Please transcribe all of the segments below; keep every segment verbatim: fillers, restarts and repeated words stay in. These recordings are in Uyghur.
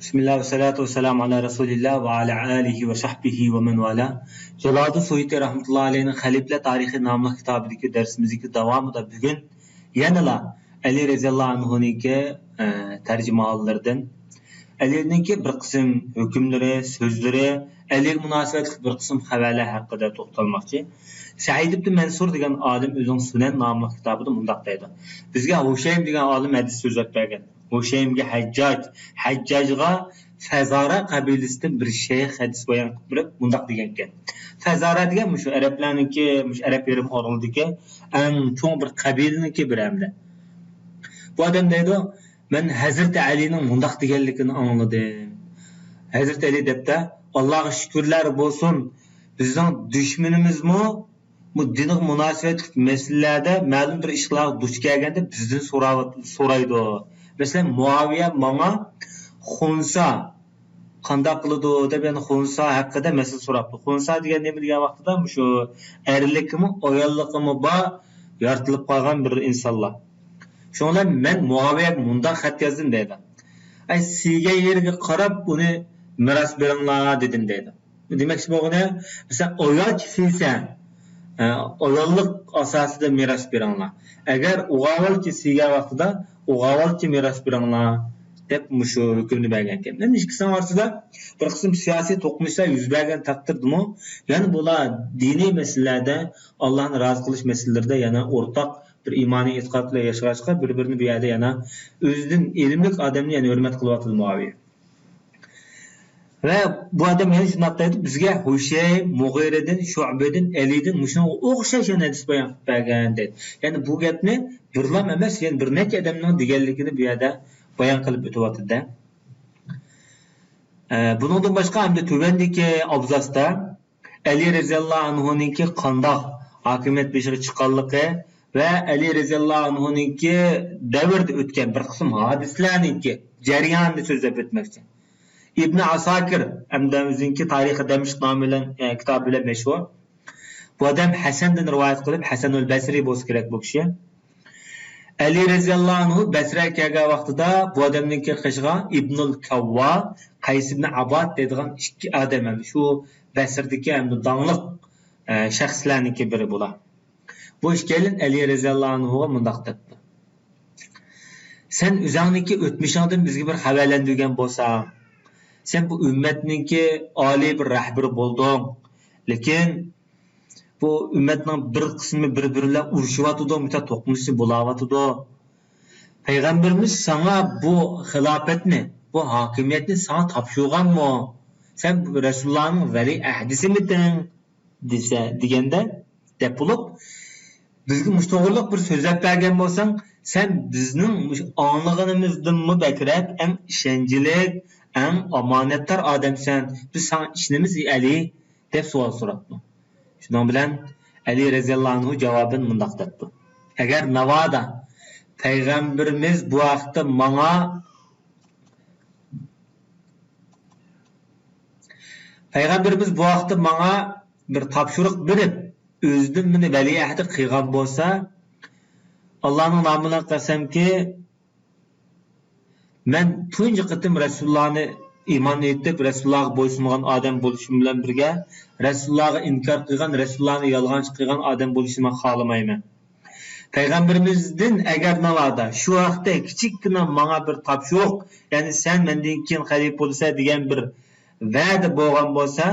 بىسمىللا ۋەسسالاتۇ ۋەسسالامۇ ئالا رەسۇلىللا ۋە ئالا ئالىھى ۋە سەھبىھى ۋە مەن ۋالا. جالالىدىن سۇيۇتى رەھمەتۇللا ئەلەيھنىڭ خەلىپىلەر تارىخى ناملىق كىتابىدىكى دەرسىمىزدىكى داۋامىدا بۈگۈن يەنىلا ئەلى رەزىياللاھۇ ئەنھۇنىڭكى، ئە، تەرجىمىھاللىرىدىن، ئەلىنىڭكى بىر قىسىم ھۆكۈملىرى، سۆزلىرى، ئەلىگە مۇناسىۋەتلىك بىر قىسىم خەۋەرلەر ھەققىدە توختالماقچى. سەئىد ئىبن مەنسۇر دېگەن ئالىم ئۆزىنىڭ سۇنەن ناملىق كىتابىدا مۇنداق دەيدۇ: بىزگە ھۇشەيم دېگەن ئالىم ھەدىس سۆزلەپ بەرگەن. ھۇشەيمگە ھەججاج، ھەججاجغا فەزارە قەبىلىسىدىن بىر شەيخ ھەدىس بايان قىلىپ بېرىپ مۇنداق دېگەنكەن. فەزارە دېگەن مۇشۇ ئەرەبلەرنىڭكى، مۇشۇ ئەرەب يېرىم ئورنىدىكى ئەڭ چوڭ بىر قەبىلىنىڭكى بىرى ئەمدى. بۇ ئادەم دەيدۇ، مەن ھەزرىتى ئەلىنىڭ مۇنداق دېگەنلىكىنى ئاڭلىدىم. ھەزرىتى ئەلى دەپتە، ئاللاغا شۈكۈرلەر بولسۇن، بىزنىڭ دۈشمىنىمىزمۇ بۇ دىنغا مۇناسىۋەتلىك مەسىلىلەردە مەلۇم بىر ئىشلارغا دۇچ كەلگەندە بىزدىن سوراۋات-، سورايدۇ. مەسىلەن، مۇئاۋىيە ماڭا خۇنسا قانداق قىلىدۇ دەپ، يەنە خۇنسا ھەققىدە مەسىلە سوراپتۇ. خۇنسا دېگەن نېمە دېگەن ۋاقتىدا، مۇشۇ ئەرلىكىمۇ، ئاياللىقىمۇ بار، يارىتىلىپ قالغان بىر ئىنسانلار. شۇڭا مەن مۇئاۋىيەگە مۇنداق خەت يازدىم دەيدۇ. ئەي، سىيگەن يېرىگە قاراپ ئۇنى مىراس بېرىڭلار دېدىم دەيدۇ. دېمەكچى بولغىنى، مەسىلەن، ئايالچە سىيسە، ئە، ئاياللىق ئاساسىدا مىراس بېرىڭلار. ئەگەر ئوغاۋالچە سىيگەن ۋاقتىدا ئوغاۋالچە مىراس بېرىڭلار، دەپ مۇشۇ ھۆكۈمنى بەرگەنكەن. ئەمدى ئىككىسىنىڭ ئارىسىدا بىر قىسىم سىياسىي توقۇنۇشلار يۈز بەرگەن تەقدىردىمۇ، يەنە بۇلار دىنىي مەسىلىلەردە، ئاللانى رازى قىلىش مەسىلىلىرىدە يەنە ئورتاق بىر ئىمانىي ئېتىقاد بىلەن ياشىغاچقا، بىر-بىرىنى بۇ يەردە يەنە ئۆزىدىن ئىلىملىك ئادەمنى يەنە ھۆرمەت قىلىۋاتىدۇ مۇئاۋىيە. ۋە بۇ ئادەم يەنە شۇنداق دەيدۇ، بىزگە ھۇشەيم مۇغىرىدىن، شۇئبىدىن، ئەلىدىن مۇشۇنىڭغا ئوخشاش يەنە ھەدىس بايان قىلىپ بەرگەن دەيدۇ. يەنى بۇ گەپنى بىرلام ئەمەس، يەنە بىر نەچچە ئادەمنىڭ دېگەنلىكىنى بۇ يەردە بايان قىلىپ ئۆتۈۋاتىدۇ-دە. ئە، بۇنىڭدىن باشقا ئەمدى تۆۋەندىكى ئابزاستا ئەلى رەزىياللاھۇ ئەنھۇنىڭكى قانداق ھاكىمىيەت بېشىغا چىققانلىقى ۋە ئەلى رەزىياللاھۇ ئەنھۇنىڭكى دەۋرىدە ئۆتكەن بىر قىسىم ھادىسىلەرنىڭكى جەريانىنى سۆزلەپ ئۆتمەكچى. ئىبنى ئاساكىر ھەمدە ئۆزىنىڭكى تارىخى دەمىشق نامى بىلەن، ئە، كىتابى بىلەن مەشھۇر. بۇ ئادەم ھەسەندىن رىۋايەت قىلىپ، ھەسەنۇل بەسرى بولسا كېرەك بۇ كىشى. ئەلى رەزىياللاھۇ ئەنھۇ بەسرەگە كەلگەن ۋاقتىدا بۇ ئادەمنىڭكى قېشىغا ئىبنۇل كاۋۋا، قەيس ئىبنى ئاباد دەيدىغان ئىككى ئادەم، ھەم شۇ بەسرىدىكى ھەم داڭلىق، ئە، شەخسلەرنىڭكى بىرى بۇلار. بۇ ئىككىيلەن ئەلى رەزىياللاھۇ ئەنھۇغا مۇنداق دەپتۇ: سەن ئۆزۈڭنىڭكى ئۆتمۈشۈڭدىن بىزگە بىر خەۋەرلەندۈرگەن بولساڭ، سەن بۇ ئۈممەتنىڭكى ئالىي بىر رەھبىرى بولدۇڭ. لېكىن بۇ ئۈممەتنىڭ بىر قىسمى بىر-بىرى بىلەن ئۇرۇشۇۋاتىدۇ، مۇشۇنداق توقۇنۇشۇپ بولاۋاتىدۇ. پەيغەمبىرىمىز ساڭا بۇ خىلاپەتنى، بۇ ھاكىمىيەتنى ساڭا تاپشۇرغانمۇ؟ سەن بۇ رەسۇلۇللانىڭ ۋەلىي ئەھدىسىمىدىڭ؟ دېسە، دېگەندە، دەپ بولۇپ، بىزگە مۇشۇ توغرىلىق بىر سۆزلەپ بەرگەن بولساڭ، سەن بىزنىڭ مۇشۇ ئاڭلىغىنىمىزدىنمۇ بەكرەك ئەڭ ئىشەنچلىك، ئەڭ ئامانەتدار ئادەمسەن، بىز ساڭا ئىشىنىمىز، ئەلى، دەپ سوئال سوراپتۇ. شۇنىڭ بىلەن ئەلى رەزىياللاھۇ ئەنھۇ جاۋابەن مۇنداق دەپتۇ: ئەگەر ناۋادا پەيغەمبىرىمىز بۇ ھەقتە ماڭا پەيغەمبىرىمىز بۇ ھەقتە ماڭا بىر تاپشۇرۇق بېرىپ، ئۆزىدىن مېنى ۋەلىئەھدى قىلغان بولسا، ئاللانىڭ نامى بىلەن قەسەمكى، مەن تۇنجى قېتىم رەسۇلۇللانى ئىمان ئېيتىپ، رەسۇلۇللاغا بويسۇنغان ئادەم بولۇشۇم بىلەن بىرگە، رەسۇلۇللاغا ئىنكار قىلغان، رەسۇلۇللانى يالغانچى قىلغان ئادەم بولۇشنى مەن خالىمايمەن. پەيغەمبىرىمىزدىن ئەگەر ناۋادا شۇ ھەقتە كىچىككىنە ماڭا بىر تاپشۇرۇق، يەنى سەن مەندىن كېيىن خەلىپە بولىسەن دېگەن بىر ۋەدە بولغان بولسا،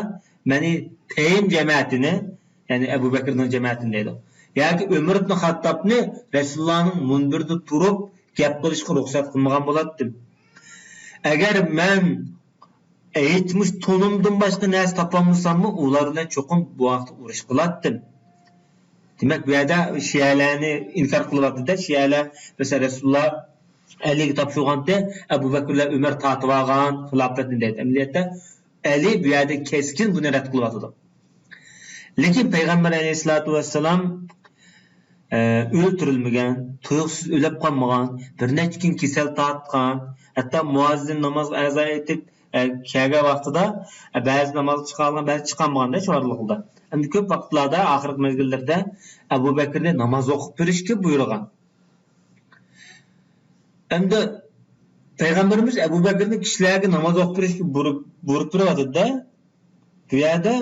مېنى تەيم جەمەتىنى، يەنى ئەبۇ بەكرىنىڭ جەمەتىنى دەيدۇ، ياكى ئۆمەر ئىبن خاتتابنى رەسۇلۇللانىڭ مۇنبىرىدە تۇرۇپ گەپ قىلىشقا رۇخسەت قىلمىغان بولاتتىم. ئەگەر مەن ھېچ مۇشۇ تونۇمدىن باشقا نەرسە تاپالمىساممۇ، ئۇلار بىلەن چوقۇم بۇ ھەقتە ئۇرۇش قىلاتتىم. دېمەك، بۇ يەردە شىئەلەرنى ئىنكار قىلىۋاتىدۇ-دە، شىئەلەر، مەسىلەن، رەسۇلۇللا ئەلىگە تاپشۇرغانتى، ئەبۇ بەكرى بىلەن ئۆمەر تارتىۋالغان خىلاپەتنى دەيدۇ. ئەمەلىيەتتە ئەلى بۇ يەردە كەسكىن بۇنى رەت قىلىۋاتىدۇ. لېكىن پەيغەمبەر ئەلەيھىسسالاتۇ ۋەسسالام، ئە، ئۆلتۈرۈلمىگەن، تۇيۇقسىز ئۆلۈپ قالمىغان، بىر نەچچە كۈن كېسەل تارتقان، ھەتتا مۇئەززىن نامازغا ئەزان ئېيتىپ، ئە، كەلگەن ۋاقتىدا، ئە، بەزى نامازغا چىقالىغان، بەزى چىقالمىغاندا شۇ ئارىلىقىدا. ئەمدى كۆپ ۋاقىتلاردا، ئاخىرقى مەزگىللەردە ئەبۇ بەكرىنى ناماز ئوقۇپ بېرىشكە بۇيرۇغان. ئەمدى پەيغەمبىرىمىز ئەبۇ بەكرىنى كىشىلەرگە ناماز ئوقۇپ بېرىشكە بۇيرۇپ، بۇيرۇپ تۇرۇۋاتىدۇ-دە. بۇ يەردە،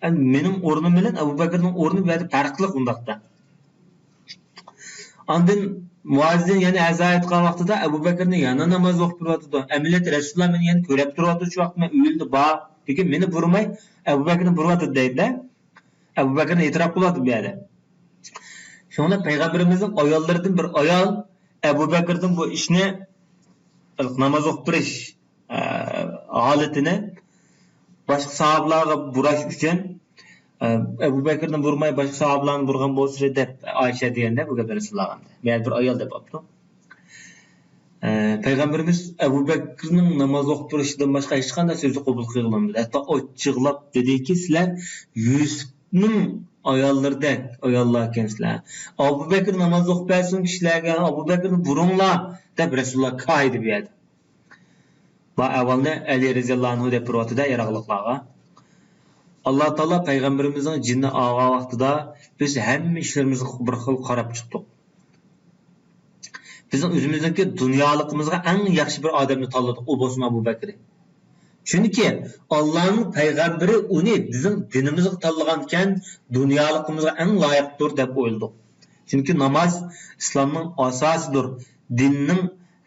يەنى مېنىڭ ئورنۇم بىلەن ئەبۇ بەكرىنىڭ ئورنى بۇ يەردە پەرقلىق ئۇنداقتا. ئاندىن مۇئەززىن يەنە ئەزان ئېيتقان ۋاقتىدا ئەبۇ بەكرىنى يەنە ناماز ئوقۇپ تۇرۇۋاتىدۇ. ئەمەلىيەتتە رەسۇلۇللا مېنى يەنە كۆرۈپ تۇرۇۋاتىدۇ، شۇ ۋاقىت مەن ئۆيدە بار. لېكىن مېنى بۇرماي ئەبۇ بەكرىنى بۇرۇۋاتىدۇ دەيدۇ-دە. ئەبۇ بەكرىنى ئېتىراپ قىلىۋاتىدۇ بۇ يەردە. شۇڭا پەيغەمبىرىمىزنىڭ ئاياللىرىدىن بىر ئايال ئەبۇ بەكرىدىن بۇ ئىشنى ناماز ئوقۇپ بېرىش، ئە، ھالىتىنى باشقا ساھابىلارغا بۇراش ئۈچۈن، ئە، ئەبۇ بەكرىنى بۇرماي باشقا ساھابىلارنى بۇرغان بولسىلى دەپ ئائىشە دېگەندە بۇ گەپلەرنى سىلىغان. مەن بىر ئايال دەپ ئاپتۇ. ئە، پەيغەمبىرىمىز ئەبۇ بەكرىنىڭ ناماز ئوقۇپ بېرىشىدىن باشقا ھېچقانداق سۆزى قوبۇل قىلغىلىمىدى. ھەتتا ئاچچىقلاپ دېدىكى، سىلەر يۈسۈپنىڭ ئاياللىرىدەك ئاياللار ئىكەنسىلەر. ئەبۇ بەكرى ناماز ئوقۇپ بەرسۇن كىشىلەرگە، ئەبۇ بەكرىنى بۇرۇڭلار دەپ رەسۇلۇللا كايىدى بۇ يەردە. بۇ ئەھۋالنى ئەلى رەزىياللاھۇ ئەنھۇ دەپ بېرىۋاتىدۇ ياراقلىقلارغا. ئاللا تائالا پەيغەمبىرىمىزنىڭ جېنىنى ئالغان ۋاقتىدا بىز ھەممە ئىشلىرىمىزغا بىر خىل قاراپ چىقتۇق. بىزنىڭ ئۆزىمىزنىڭكى دۇنيالىقىمىزغا ئەڭ ياخشى بىر ئادەمنى تاللىدۇق، ئۇ بولسىمۇ ئەبۇ بەكرى. چۈنكى ئاللانىڭ پەيغەمبىرى ئۇنى بىزنىڭ دىنىمىزغا تاللىغانىكەن، دۇنيالىقىمىزغا ئەڭ لايىقتۇر دەپ ئويلىدۇق. چۈنكى ناماز ئىسلامنىڭ ئاساسىدۇر، دىننىڭ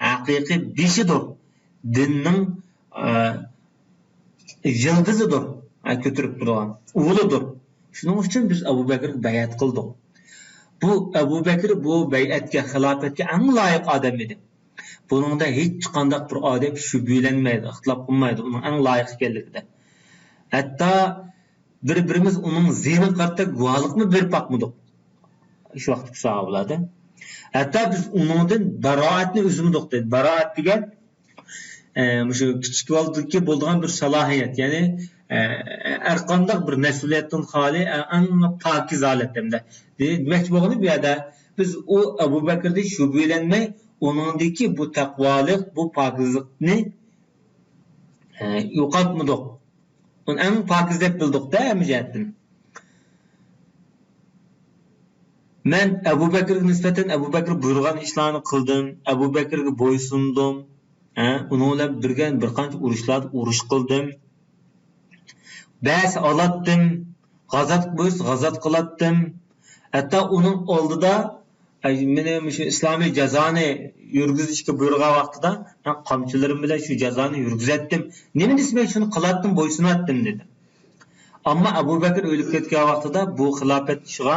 ھەقىقىي بېشىدۇر، دىننىڭ، ئە، يىلتىزىدۇر، ھە، كۆتۈرۈپ تۇرىدىغان ئۇلىدۇر. شۇنىڭ ئۈچۈن بىز ئەبۇ بەكرىگە بەيئەت قىلدۇق. بۇ ئەبۇ بەكرى بۇ بەيئەتكە، خىلاپەتكە ئەڭ لايىق ئادەم ئىدى. بۇنىڭدا ھېچقانداق بىر ئادەم شۈبھىلەنمەيدۇ، ئىختىلاپ قىلمايدۇ ئۇنىڭ ئەڭ لايىق ئىكەنلىكىدە. ھەتتا بىر-بىرىمىز ئۇنىڭ زىنىغا قارىتا گۇۋاھلىقمۇ بېرىپ باقمىدۇق. شۇ ۋاقىتتىكى ساھابىلەردىن. ھەتتا بىز ئۇنىڭدىن بارائەتنى ئۈزمىدۇق دېدى. بارائەت دېگەن، ئە، مۇشۇ كىچىك بالىدىكى بولىدىغان بىر سالاھىيەت، يەنى، ئە، ھەرقانداق بىر مەسئۇلىيەتتىن خالىي، ئە، ئەڭ پاكىز ھالەت ھەمدە. دېمەكچى بولغىنى بۇ يەردە بىز ئۇ ئەبۇ بەكرىدىن شۈبھىلەنمەي، ئۇنىڭدىكى بۇ تەقۋالىق، بۇ پاكىزلىقنى، ئە، يوقاتمىدۇق. ئۇنى ئەڭ پاكىز دەپ بىلدۇق-دە ھەممە جەھەتتىن. مەن ئەبۇ بەكرىگە نىسبەتەن ئەبۇ بەكرى بۇيرۇغان ئىشلارنى قىلدىم، ئەبۇ بەكرىگە بويسۇندۇم. ھە، ئۇنىڭ بىلەن بىرگە بىر قانچە ئۇرۇشلاردا ئۇرۇش قىلدىم. بەس ئالاتتىم، غازات بۇيرۇسا غازات قىلاتتىم. ھەتتا ئۇنىڭ ئالدىدا ئەي، مېنى مۇشۇ ئىسلامىي جازانى يۈرگۈزۈشكە بۇيرۇغان ۋاقتىدا، مەن قامچىلىرىم بىلەن شۇ جازانى يۈرگۈزەتتىم. نېمە دېسە، مەن شۇنى قىلاتتىم، بويسۇناتتىم، دېدى. ئەمما ئەبۇ بەكرى ئۆلۈپ كەتكەن ۋاقتىدا بۇ خىلاپەت ئىشىغا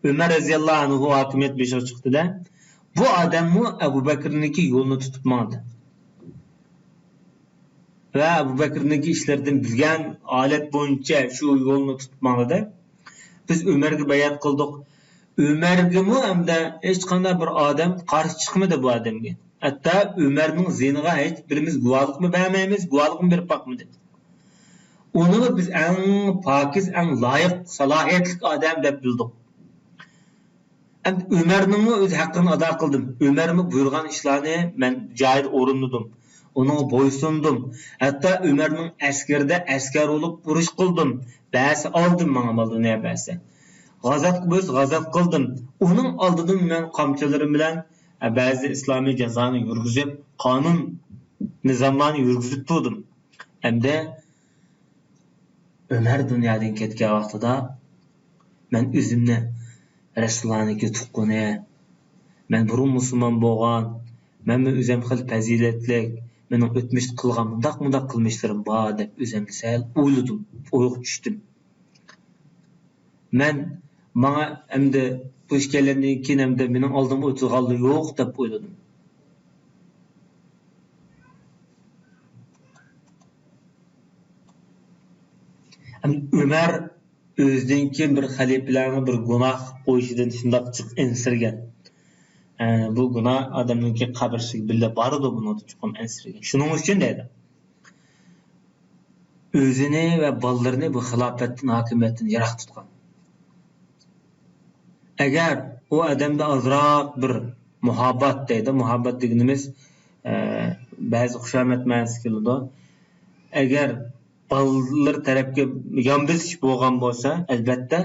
ئۆمەر رەزىياللاھۇ ئەنھۇ ھاكىمىيەت بېشىغا چىقتى-دە، بۇ ئادەممۇ ئەبۇ بەكرىنىڭكى يولىنى تۇتۇپ ماڭدى. ۋە ئەبۇ بەكرىنىڭكى ئىشلىرىدىن بىلگەن ھالەت بويىچە شۇ يولنى تۇتۇپ ماڭدى. بىز ئۆمەرگە بەيئەت قىلدۇق. ئۆمەرگىمۇ ھەمدە ھېچقانداق بىر ئادەم قارشى چىقمىدى بۇ ئادەمگە. ھەتتا ئۆمەرنىڭ زىنىغا ھېچ بىرىمىز گۇۋاھلىقمۇ بەرمەيمىز، گۇۋاھلىقمۇ بېرىپ باقمىدى. ئۇنىمۇ بىز ئەڭ پاكىز، ئەڭ لايىق، سالاھىيەتلىك ئادەم دەپ بىلدۇق. ئەمدى ئۆمەرنىڭمۇ ئۆز ھەققىنى ئادا قىلدىم. ئۆمەرمۇ بۇيرۇغان ئىشلارنى مەن جايىدا ئورۇندىدىم. ئۇنىڭغا بويسۇندۇم. ھەتتا ئۆمەرنىڭ ئەسكىرىدە ئەسكەر بولۇپ ئۇرۇش قىلدىم. بەسە ئالدىم، ماڭا مال دۇنيا بەسە. غازاتقا بۇيرۇتسا غازات قىلدىم. ئۇنىڭ ئالدىدىمۇ مەن قامچىلىرىم بىلەن، ئە، بەزى ئىسلامىي جازانى يۈرگۈزۈپ، قانۇن نىزاملارنى يۈرگۈزۈپ تۇردۇم. ئەمدى ئۆمەر دۇنيادىن كەتكەن ۋاقتىدا مەن ئۆزۈمنى رەسۇلۇللانىڭكى تۇغقىنى، مەن بۇرۇن مۇسۇلمان بولغان، مەنمۇ ئۆزۈم خېلى پەزىلەتلىك، مېنىڭ ئۆتمۈشتە قىلغان مۇنداق، مۇنداق قىلمىشلىرىم بار دەپ ئۆزۈمنى سەل ئويلىدىم، ئويغا چۈشتۈم. مەن ماڭا ئەمدى بۇ ئىش كەلگەندىن كېيىن ئەمدى مېنىڭ ئالدىمغا ئۆتىدىغانلىرى يوق دەپ ئويلىدىم. ئەمدى ئۆمەر ئۆزىدىن كېيىن بىر خەلىپىلەرنىڭ بىر گۇناھ قىلىپ قويۇشىدىن شۇنداق جىق ئەنسىرىگەن. ئە، بۇ گۇناھ ئادەمنىڭكى قەبرىسىگە بىللە بارىدۇ، بۇنىڭدىن چوقۇم ئەنسىرىگەن. شۇنىڭ ئۈچۈن دەيدۇ، ئۆزىنى ۋە بالىلىرىنى بۇ خىلاپەتتىن، ھاكىمىيەتتىن يىراق تۇتقان. ئەگەر ئۇ ئادەمدە ئازراق بىر مۇھەببەت دەيدۇ، مۇھەببەت دېگىنىمىز، ئە، بەزى خۇشامەت مەنىسى كېلىدۇ. ئەگەر بالىلىرى تەرەپكە يان بېسىش بولغان بولسا، ئەلۋەتتە،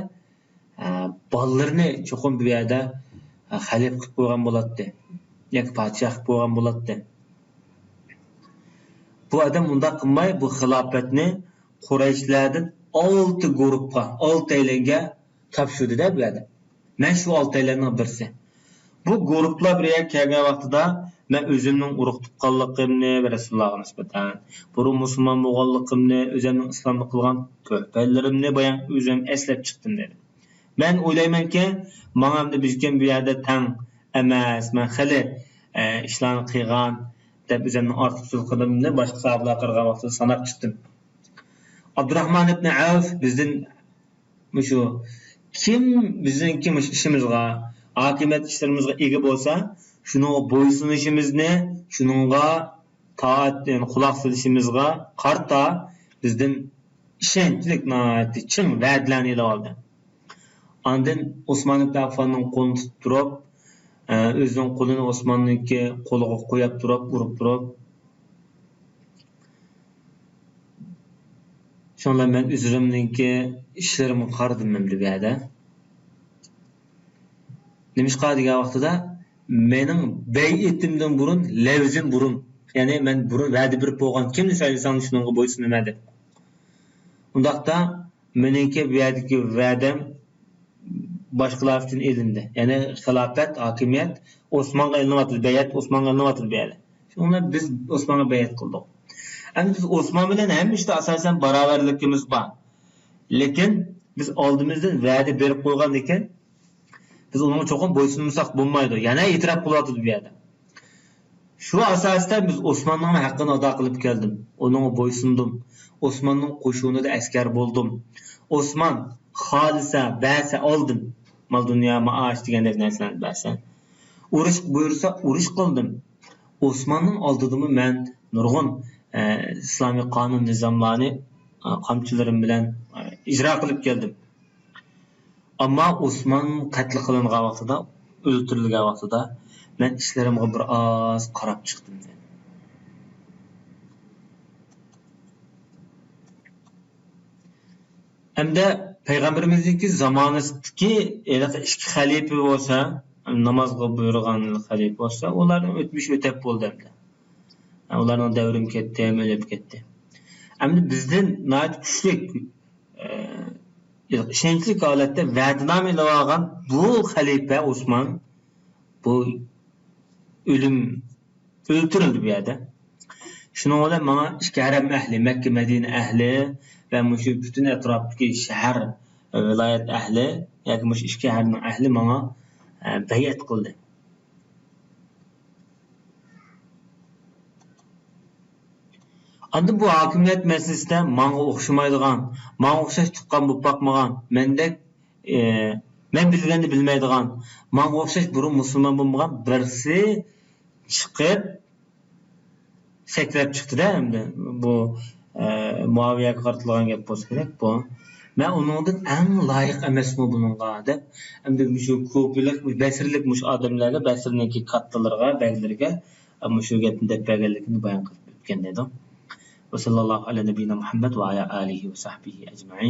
ئە، بالىلىرىنى چوقۇم بۇ يەردە، ئە، خەلىپە قىلىپ قويغان بولاتتى ياكى پادىشاھ قىلىپ قويغان بولاتتى. بۇ ئادەم ئۇنداق قىلماي، بۇ خىلاپەتنى قۇرەيشلەردىن ئالتە گۇرۇپپا، ئالتەيلەنگە تاپشۇردى-دە بۇ ئادەم. مەن شۇ ئالتەيلەننىڭ بىرسى. بۇ گۇرۇپپىلار بىر يەرگە كەلگەن ۋاقتىدا مەن ئۆزۈمنىڭ ئۇرۇق تۇغقانلىقىمنى ۋە رەسۇلۇللاغا نىسبەتەن بۇرۇن مۇسۇلمان بولغانلىقىمنى، ئۆزۈمنىڭ ئىسلامدا قىلغان تۆھپىلىرىمنى بايان ئۆزۈم ئەسلەپ چىقتىم دېدى. مەن ئويلايمەنكى، ماڭا ئەمدى بىزكىن بۇ يەردە تەڭ ئەمەس، مەن خېلى، ئە، ئىشلارنى قىلغان دەپ ئۆزۈمنىڭ ئارتۇقچىلىقىمنى باشقا ساھابىلارغا قارىغان ۋاقتىدا ساناپ چىقتىم. ئابدۇراخمان ئىبنى ئەۋف بىزدىن مۇشۇ، كىم بىزنىڭكى مۇشۇ ئىشىمىزغا، ھاكىمىيەت ئىشلىرىمىزغا ئىگە بولسا، شۇنىڭغا بويسۇنۇشىمىزنى، شۇنىڭغا تائەت، يەنى قۇلاق سېلىشىمىزغا قارىتا بىزدىن ئىشەنچلىك، ناھايىتى چىڭ ۋەدىلەرنى ئېلىۋالدى. ئاندىن ئوسمان ئىبن ئەففاننىڭ قولىنى تۇتۇپ تۇرۇپ، ئە، ئۆزىنىڭ قولىنى ئوسماننىڭكى قولىغا قويۇپ تۇرۇپ، ئۇرۇپ تۇرۇپ، شۇڭا مەن ئۆزۈمنىڭكى ئىشلىرىمغا قارىدىم ئەمدى بۇ يەردە. نېمىشقا دېگەن ۋاقتىدا، مېنىڭ بەيئىتىمدىن بۇرۇن، لەۋزىم بۇرۇن. يەنى مەن بۇرۇن ۋەدە بېرىپ بولغان، كىمنى سايلىساڭ شۇنىڭغا بويسۇنىمەن دەپ. ئۇنداقتا مېنىڭكى بۇ يەردىكى ۋەدەم باشقىلار ئۈچۈن ئېلىندى. يەنى خىلاپەت، ھاكىمىيەت ئوسمانغا ئېلىنىۋاتىدۇ، بەيئەت ئوسمانغا ئېلىنىۋاتىدۇ بۇ يەردە. شۇنىڭ بىلەن بىز ئوسمانغا بەيئەت قىلدۇق. ئەمدى بىز ئوسمان بىلەن ھەممە ئىشتا ئاساسەن باراۋەرلىكىمىز بار. لېكىن بىز ئالدىمىزدىن ۋەدە بېرىپ قويغاندىكىن، بىز ئۇنىڭغا چوقۇم بويسۇنمىساق بولمايدۇ. يەنە ئېتىراپ قىلىۋاتىدۇ بۇ يەردە. شۇ ئاساستا بىز ئوسماننىڭ ھەققىنى ئادا قىلىپ كەلدىم. ئۇنىڭغا بويسۇندۇم. ئوسماننىڭ قوشۇنىدا ئەسكەر بولدۇم. ئوسمان خالىسا، بەسە ئالدىم. مال-دۇنيا، مائاش دېگەندەك نەرسىلەرنى بەسە. ئۇرۇش بۇيرۇسا، ئۇرۇش قىلدىم. ئوسماننىڭ ئالدىدىمۇ مەن نۇرغۇن، ئە، ئىسلامىي قانۇن نىزاملارنى، ئە، قامچىلىرىم بىلەن، ئە، ئىجرا قىلىپ كەلدىم. ئەمما ئوسمان قەتل قىلىنغان ۋاقتىدا، ئۆلتۈرۈلگەن ۋاقتىدا مەن ئىشلىرىمغا بىر ئاز قاراپ چىقتىم، دېدى. ھەمدە پەيغەمبىرىمىزنىڭكى زامانىسىدىكى ھېلىقى ئىككى خەلىپە بولسا، نامازغا بۇيرۇغان خەلىپە بولسا، ئۇلارنىڭ ئۆتمۈشى ئۆتەپ بولدى ئەمدى. ئۇلارنىڭ دەۋرىمۇ كەتتى، ھەم ئۆلۈپ كەتتى. ئەمدى بىزدىن ناھايىتى كۈچلۈك، ئە، ئىشەنچلىك ھالەتتە ۋەدىنامە ئېلىۋالغان بۇ خەلىپە ئوسمان، بۇ ئۆلۈم، ئۆلتۈرۈلدى بۇ يەردە. شۇنىڭ بىلەن ماڭا ئىككى ھەرەم ئەھلى، مەككە، مەدىنە ئەھلى ۋە مۇشۇ پۈتۈن ئەتراپتىكى شەھەر، ۋىلايەت ئەھلى ياكى مۇشۇ ئىككى شەھەرنىڭ ئەھلى ماڭا، ئە، بەيئەت قىلدى. ئاندىن بۇ ھاكىمىيەت مەسىلىسىدە ماڭا ئوخشىمايدىغان، ماڭا ئوخشاش تۇغقان بولۇپ باقمىغان، مەندەك، ئى، مەن بىلگەننى بىلمەيدىغان، ماڭا ئوخشاش بۇرۇن مۇسۇلمان بولمىغان بىرسى چىقىپ، سەكرەپ چىقتى-دە ئەمدى. بۇ، ئە، مۇئاۋىيەگە قارىتىلغان گەپ بولسا كېرەك بۇ. مەن ئۇنىڭدىن ئەڭ لايىق ئەمەسمۇ بۇنىڭغا دەپ، ئەمدى مۇشۇ كۇپىلىق، بەسرىلىك مۇشۇ ئادەملەرگە، بەسرىنىڭكى كاتتىلىرىغا، بەگلىرىگە، ئە، مۇشۇ گەپنى دەپ بەرگەنلىكىنى بايان قىلىپ ئۆتكەن ئىدىم. وصلى الله على نبينا محمد وعلى آله وصحبه أجمعين.